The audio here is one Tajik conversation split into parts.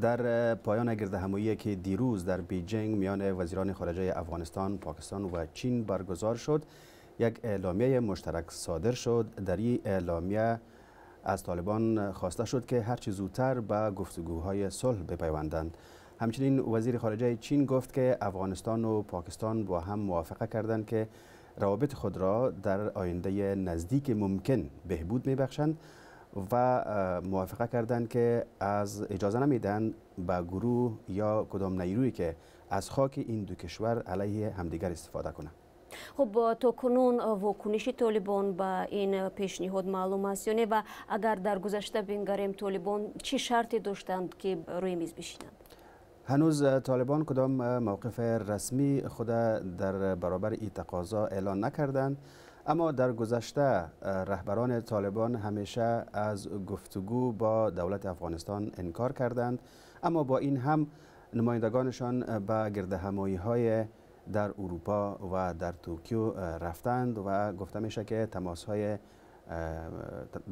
در پایان گردهمایی که دیروز در بیجینگ میان وزیران خارجه افغانستان، پاکستان و چین برگزار شد، یک اعلامیه مشترک صادر شد. در این اعلامیه از طالبان خواسته شد که هرچی زودتر به گفتگوهای صلح بپیوندند. همچنین وزیر خارجه چین گفت که افغانستان و پاکستان با هم موافقه کردند که روابط خود را در آینده نزدیک ممکن بهبود میبخشند و موافقه کردند که از اجازه نمیدن به گروه یا کدام نیرویی که از خاک این دو کشور علیه همدیگر استفاده کنند. Хуб, то кунун вокуниши Толибон ба ин пешниҳод маълум аст ё не? Ва агар дар гузашта бингарем, Толибон чӣ шарте доштанд, ки рӯи миз бишинанд? هنوز طالبان کدام موقف رسمی خود در برابر این تقاضا اعلان نکردند، اما در گذشته رهبران طالبان همیشه از گفتگو با دولت افغانستان انکار کردند، اما با این هم نمایندگانشان به گردهمایی های در اروپا و در توکیو رفتند و گفته میشه که تماس های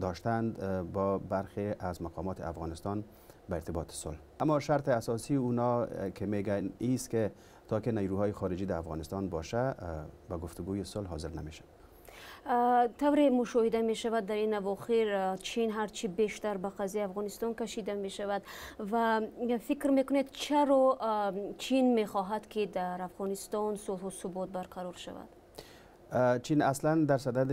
داشتند با برخی از مقامات افغانستان به ارتباط صلح. اما شرط اساسی اونا که میگن ایست که تا که نیروهای خارجی در افغانستان باشه، به گفتگوی صلح حاضر نمیشه. Тавре мушоҳида мешавад, дар ин авохир Чин ҳарчи бештар ба қазияи Афғонистон кашида мешавад. Ва фикр мекунед, чаро Чин мехоҳад, ки дар Афғонистон сулҳу субот барқарор шавад? چین اصلا در صدد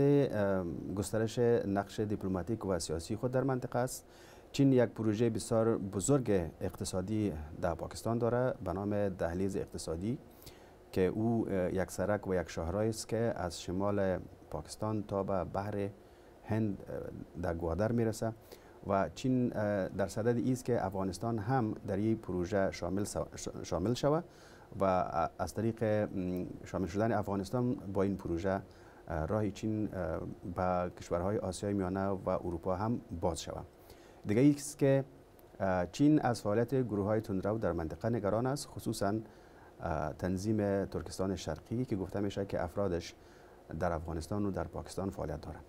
گسترش نقش دیپلماتیک و سیاسی خود در منطقه است. چین یک پروژه بسیار بزرگ اقتصادی در پاکستان داره به نام دهلیز اقتصادی که او یک سرک و یک شاهراه است که از شمال پاکستان تا به بحر هند در گوادر میرسه و چین در صدد است که افغانستان هم در این پروژه شامل شود و از طریق شامل شدن افغانستان با این پروژه، راه چین به کشورهای آسیای میانه و اروپا هم باز شود. دیگه است که چین از فعالیت گروه های تندرو در منطقه نگران است، خصوصا تنظیم ترکستان شرقی که گفته میشه که افرادش در افغانستان و در پاکستان فعالیت دارند.